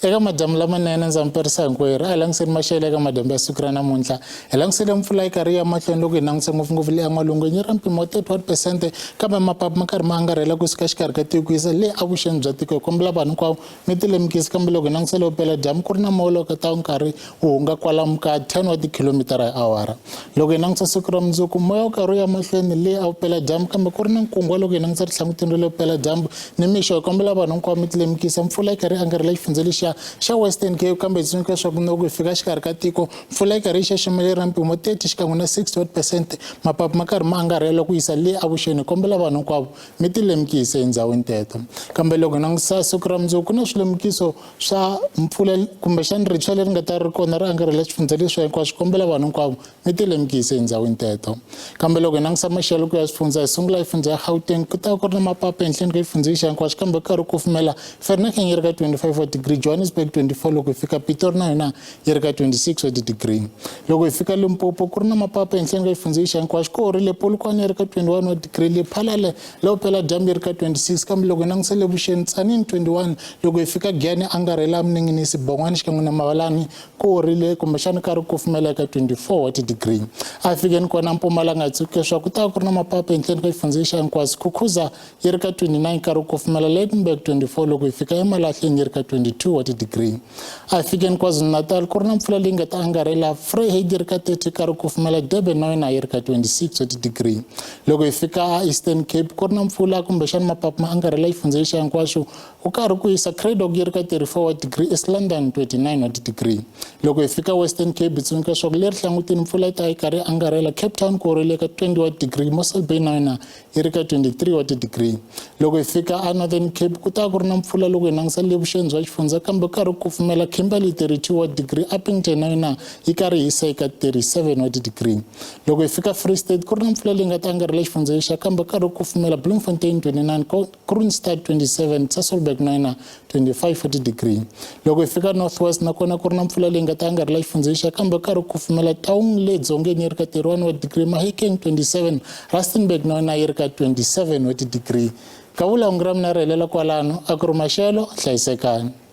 Eka madyambu lamanene ndza mi perisa hinkwerhu. A hi langutiseni maxelo eka madyambu ya siku ra namuntlha. Hi langutisile mpfula yi karhi yi ya mahlweni loko hi langutise ngopfungopfu le en'walungwini yi ri mpimo wa 31 percent kambe mapapa ma karhi ma angarhela kusuka exikarhi ka tiko ku yisa le avuxeni bya tiko. Hi kombela vanhu hinkwavo mi ti lemukisa kambe loko hi langutise le vupeladyambu ku ri na moya lowu ka nkarhi wu hunga kwalomu ka 10 wa tikhilomitara hi awara. Loko hi langutisa siku ra mundzuku moya wu karhi wu ya mahlweni le evupeladyambu kambe ku ri na nkungwa loko hi langutisa rihlangutini ra le vupeladyambu nimixo hi kombela vanhu hinkwavo mi ti lemukisa mpfula yi karhi yi angarhela xifundza lexiya xa Western Cape kambe hi tsundzuka leswaku loko hi fika exikarhi ka tiko mpfula yi karhi yi xaxamele yi ri na mpimo 30 xikan'we na 61 percent mapapa ma karhi ma angarhela ku yisa le avuxeni hi kombela vanhu hinkwavo mi ti lemukise endhawini teto kambe loko hi langutisa siku ra mundzuku ku na swilemukiso swa mpfula kumbexana ritshwa leri nga ta ri kona ri angarhela swifundza leswi hinkwaswo kombela vanhu hinkwavo mi ti lemukise endhawini teto kambe loko hi langutisa maxelo ku ya swifundza hi sungula hi fundza ya Gauteng ku ta ku ri na mapapa ehenhleni ka xifundza lexi hinkwaxo kambe ku karhi ku kufumela Vereeniging yi ri ka 25 wa degree Johannesburg 24 loko hi fika Pitori na yona yi ri ka 26 wa ti-degree loko hi fika Limpopo ku ri na mapapa ehenhleni ka xifundza lexi hinkwaxo ku horile Polokwane yi ri ka 21 wa degree Lephalale leyo pela dyambu yi ri ka 26 kambe loko hi langutisa le vuxeni Tzaneen 21 loko hi fika Giyani Angarhela Miningini Bongwani xikan'we na Mavalani ku horile kumbexana ka ri kufumela eka 24 wa ti-degree a hi fikeni kona Mpumalanga hi tsundzuka leswaku ku ta va ku ri na mapapa ehenhleni ka xifundza lexa hinkwaswo Khukhuza yi ri ka 29 ka ri kufumela Lydenburg 24 loko hi fika eMalahleni yi ri ka 22 wa ti-degree a hi fikeni KwaZulu-Natal ku ri na mpfula leyi nga ta angarhela Vryheid yi ri ka 30 ka ri kufumela Durban na yona yi ri ka 26 wa ti-degree loko hi fika a Eastern Cape ku ri na mpfula kumbexana mapapa ma angarhela xifundza lexa hinkwaxo ku karhi ku yisa Cradock yi ri ka 34 wa degree East London 29 wa ti-degree loko hi fika Western Cape hi tsundzuka leswaku le rihlangutini mpfula yi ta yi karhi yi angarhela Cape Town ku horile ka 20 wa degree Mossel Bay na yona yi ri ka 23 wa ti-degree loko hi fika a Northern Cape ku ta ku ri na mpfula loko hi langutisa le vuxeni bya xifundza kambe ku karhi ku kufumela Kimberley 32 wa degree Upington na yona yi karhi hisa eka 37 wa ti-degree loko hi fika Free State ku ri na mpfula leyi nga ta angarhela xifundza lexiya kambe ku karhi ku kufumela Bloemfontein 29 Kroonstad 27 Sasolburg na yona 25 wa ti-degree loko hi fika North West nakona ku ri na mpfula leyi nga ta angarhela xifundza lexiya kambe ku karhi ku kufumela Taung le dzongeni yi ri ka 31 wa degree Mahikeng 27 Rustenburg na yona yi ri ka 27 wa ti-degree kavula hungu ra mina ri helela kwalano a ku ri maxelo hlayisekani.